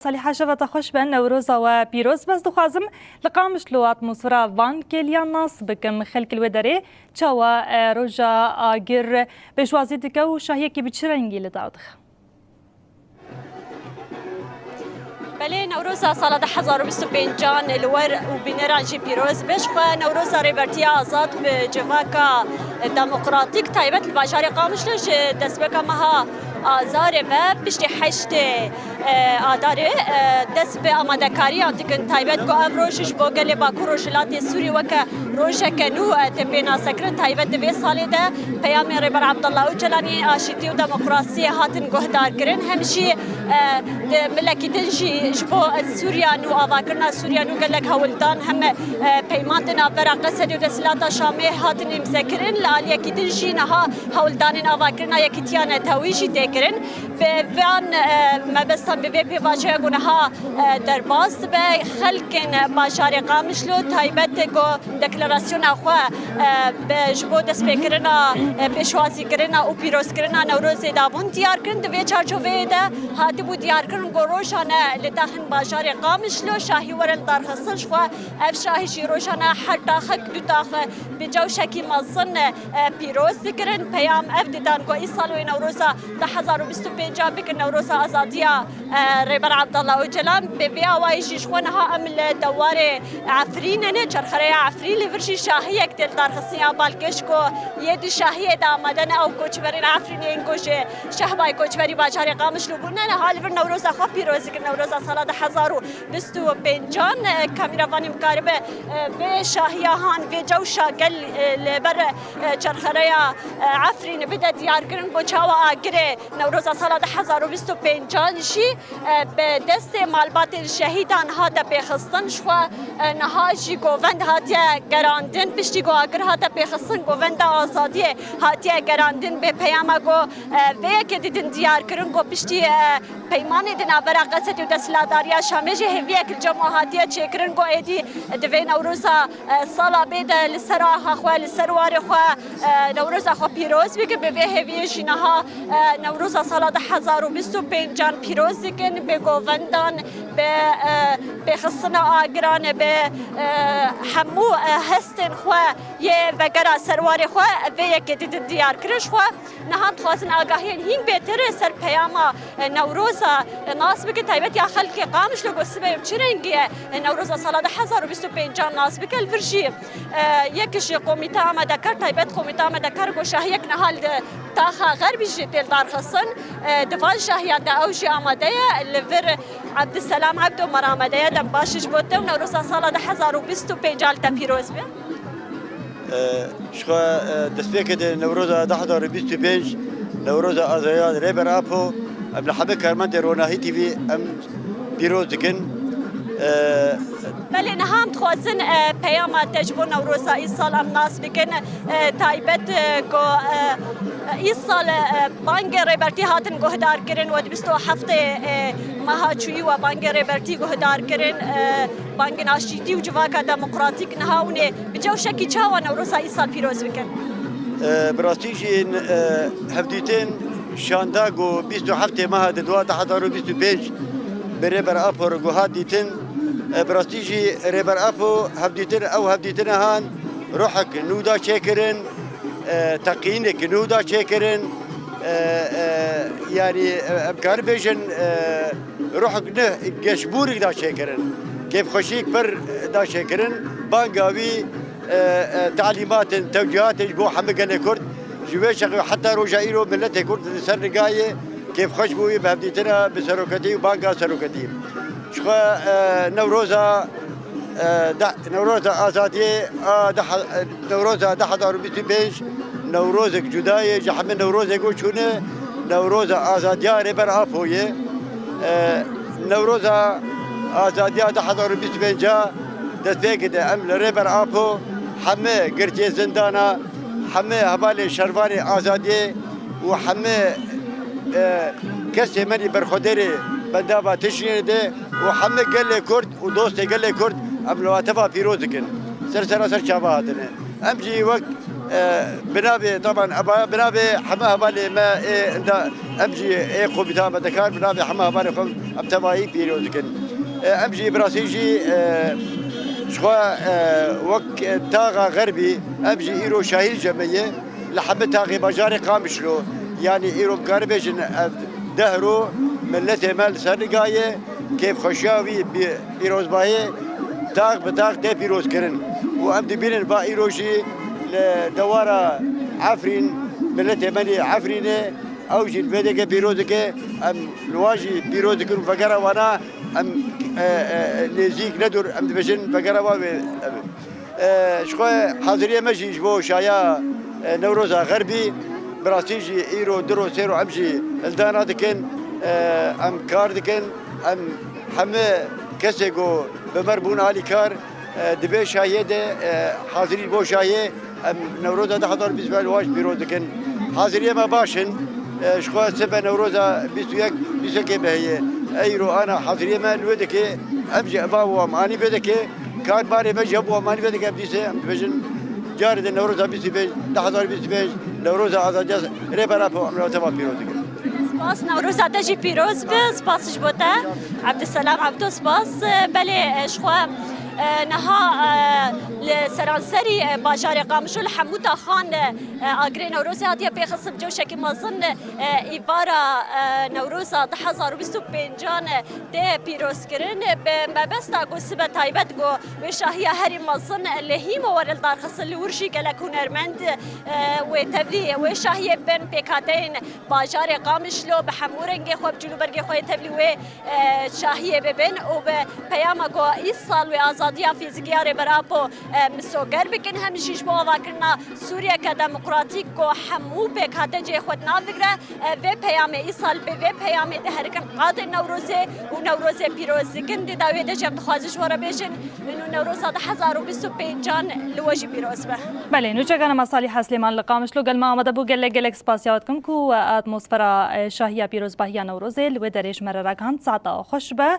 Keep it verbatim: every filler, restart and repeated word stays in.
Salîha, şeva te xweş be, Newroza we pîroz be. Ez dixwazim li Qamişlo atmosfera van kêliyan nas bikim. Xelk li wê derê çawa, e, roja agir pêşwazî dike û şahiyekî bi çi rengî li daw dixe? Belê, Newroza sala du hezar û bîst û pêncan li wer û bîneran jî pîroz be. Ji xwe Newroza Rêbertiya Azad bi civaka demokratîk taybet li bajarê Qamişlo ji destpêka meha Azarê ve piştî heştê e, Adarê, e, dest bi amadekariyan dikin. Taybet ku ev roj ji bo gelê Bakur Rojhilatê Sûrî weke rojeke nû, e, tê pênasekirin. Taybet di vê salê de peyamên Rêber Abdullah Ocalan yên aşîtî û demokrasiyê hatin guhdarkirin. Hem jî, e, di milekî din jî ji bo Sûriya nû, avakirina Sûriya nû gelek hewldan hem, e, peyman di navbera Qesedê û desthilata Şamê hatin îmzekirin. Li aliyekî din jî niha hewldanên avakirina Yekîtiya Netewî jî tê kirin. Bi van, e, mebestan, bi vê pêvajoya ku niha, e, derbas dibe, xelkên bajarê Qamişlo taybet ku deklarasyona xwe, e, bi, ji bo destpêkirina, e, pêşwazîkirina û pîrozkirina Newrozê dabûn diyar kirin. Di vê çarçoveyê de hatibû diyarkirin ku rojane li daxin bajarê Qamişlo şahî were lidarxistin. Ji xwe ev şahî jî rojane her taxek du taxe bi cewşekî mezin, e, pîroz dikirin. Peyam ev didan ku îsal wê Newroza du hezar û bîst û pêncan bikin Newroza Azadiya, e, Rêber Abdullah Ocalan. Bi vê awayî jî ji xwe niha em li dewarê Efrînê ne, çerxereya Efrîn, li vir jî şahiyek tê lidarxistin ya balkêş ku yê di şahiyê de amade ne, ew koçberên Efrînê yên ku ji şehbayê koçberî bajarê Qamişlo bûne, niha li vir Newroza xwe pîroz dikin, Newroza sala du hezar û bîst û pêncan. E, kamîravanê min karibe, e, vê şahiya han, vê cewşa gel, e, li ber, e, çerxereya, e, Efrînê bide diyarkirin ku çawa agirê Newroza sala du hezar û bîst û pêncan jî, e, bi destê malbatên şehîdan hate pêxistin. Ji xwe, e, niha jî govend hatiye gerandin. Piştî ku agir hate pêxistin, govenda azadiyê hatiye gerandin. Bi peyama ku, e, vê yekê didin diyarkirin ku piştî, e, peymanê di navbera Qesedê û desthilatdariya Şamê jî hêviyek li cem wan hatiye çêkirin ku êdî divê Newroza, e, sala bê de li ser axa xwe, li ser warê xwe, e, Newroza xwe pîroz bikin. Bi vê hêviyê jî niha, e, Newroza sala du hezar û bîst û pêncan pîroz dikin, bi govendan, bi, e, pêxistina agiran, bi, e, hemû, e, hestên xwe yê vegera ser warê xwe vê yekê didin diyar kirin. Ji xwe niha dixwazin agahiyên hîn bêtir ser peyama, e, Newroza, e, nas bikin, taybet ya xelkê Qamişlo ku sibe bi çi rengî ye, e, Newroza sala du hezar û bîst û pêncan nas bike. Li vir jî, e, yek ji komîte amadekar, taybet komîte amadekar ku şahiyek niha li taxa Xerbî jî tê lidarxistin. E, di van şahiyan de ew jî amade ye. Li vir Ebdiselam Ebdo me re amade ye. Dem baş ji bo te û Newroza sala du hezar û bîst û pênc li te pîroz be. Ji xwe, e, destpêkê de Newroza du hezar û bîst û pênc, Newroza Azadiya Rêber Apo, em li hemî karmendê Ronahî T V em pîroz dikin. E, Belê, niha em dixwazin, e, peyama te ji bo Newroza îsal em nas bikin. E, taybet, e, ku, e, îsal, e, bangê Rêbertî hatin guhdar kirin, we di bîst û heftê, e, meha çûyî we bangê Rêbertî guhdar kirin. E, Bangên aşîtî û civaka demokratîk niha hûn ê bi cewşekî çawa Newroza îsal pîroz bikin? E, bi rastî jî, e, hevdîtin şanda ku bîst û heftê meha di dua du hezar û bîst û pênc bi Rêber Apo re ku hat dîtin. E, bi rastî jî Rêber Apo hevdîtin, ew hevdîtina han ruhek nû da çêkirin, e, teqînek nû da çêkirin. E, e, yanî, e, em karin bêjin, e, ruhek ne, geşbûrik da çêkirin. Kêfxweşiyek pir da çêkirin. Banga wî, e, e, talîmatin, tewcîhatên ji bo hemî gelê Kurd. Ji wê çaxê heta roja îro miletê Kurd li ser nigayê kêfxweş bûyî bi hevdîtina bi seroketî û banga seroketî. Ji xwe, e, Newroza, e, de, Newroza Azadiyê a de, Newroza du hezar û bîst û pênc Newrozek cuda ye ji hemî Newrozê ku çûne, Newroza Azadiya Rêber Apo ye. E, Newroza Azadiya du hezar û bîst û pênc a destpêkê de em li Rêber Apo hemî girtiyê zindana, hemî hevalên şervanê azadiyê û hemî, e, kesê me yê berxwedêrê bendava tiştê de û hemî gelê Kurd û dostê gelê Kurd em li wan teva pîroz dikin. Ser sera ser çava hatine. Em jî wek E, bi navê, taban, eba, bi navê heme hevalê me ê inda, em jî ê komîta me dekar, bi navê heme hevalê xwe em tevayî pîroz dikin. E, em jî bi rastî jî, e, ji xwe, e, wek, e, taxa Xerbî, em jî îro şahî li cem me ye, li hemî taxê bajarê Qamişlo. Yanî îro karibêjin ev deh ro miletê me li ser nigaye, kêfxweşiya wî bi pîrozbahiyê tax bi tax tê pîrozkirin. Û em dibînin va îro jî li dewara Efrîn, miletê me lê Efrînê, ew jî li vê deke pîroz dike, em li wan jî pîroz dikin û vegera wana em, e, e, nêzîk ne dûr, em dibêjin vegera wan wê. E, ji xwe haziriyê me jî ji bo şahiya, e, Newroza Xerbî, bi rastî jî îro du ro sê ro em jî hildana dikin, e, em kar dikin, em hemî kesê ku bi me re bûn alîkar, e, di vê şahiyê de, e, hazirî bo şahiyê, em Newroza du hezar bîst û pênc li wan jî pîroz dikin. Haziriyê me baş in. E, ji xwe sibe Newroza bîst û yek, bîst û yekê me heye. Eyro ana haziriyê me li wê dike, em jî eva û em anî vê dike, kar barê me jî hebû em anî vê dike, em dîse em dibêjin, carê de Newroza bîst û pênc, du hezar bîst û pênc, Newroza azadiya Rêber Apo em re teva pîroz dikin. Spas, Newroza te jî pîroz be, spas ji bo te. Ebdulselam Ebdo, spas. Belê, e, ji xwe, e, niha, e, li seranserî, e, bajarê Qamişlo li hemû taxan, e, e, agirê Newrozê hatiye pêxistin, cewşekî mezin, e, îvara, e, Newroza du hezar û bîst û pêncan, e, tê pîrozkirin. Bi mebesta ku sibe taybet ku wê şahiya herî mezin li hîmo were li dar xistin, li wir jî gelek hunermend, e, wê tevlî wê şahiyê bin, pêkhateyên bajarê Qamişlo bi hemû rengê xwe, bi cûl û bergê xwe yê tevlî wê, e, şahiyê bibin û bi peyama ku îsal wê azadiya fîzîkî ya Rêber Apo, e, misoger bikin, hem jî ji bo avakirina Sûriyeke demokratîk ku hemû pêkhatecê xwe di nav digire, e, vê peyamê îsal bi vê peyamê diherikin qadên Newrozê û Newrozê pîroz dikin. Di dawiyê de jî em dixwazin ji we re bêjin, nû Newroza du hezar û bîst û pêncan li we jî pîroz be. Belê, nûçekana me Salîha Silêman li Qamişlo gel me amade bû. Gelek gelek spasiya we dikim ku atmosfera, e, şahiya pîrozbahiya Newrozê li wê derê ji me re ragihand. Saeta xweş be.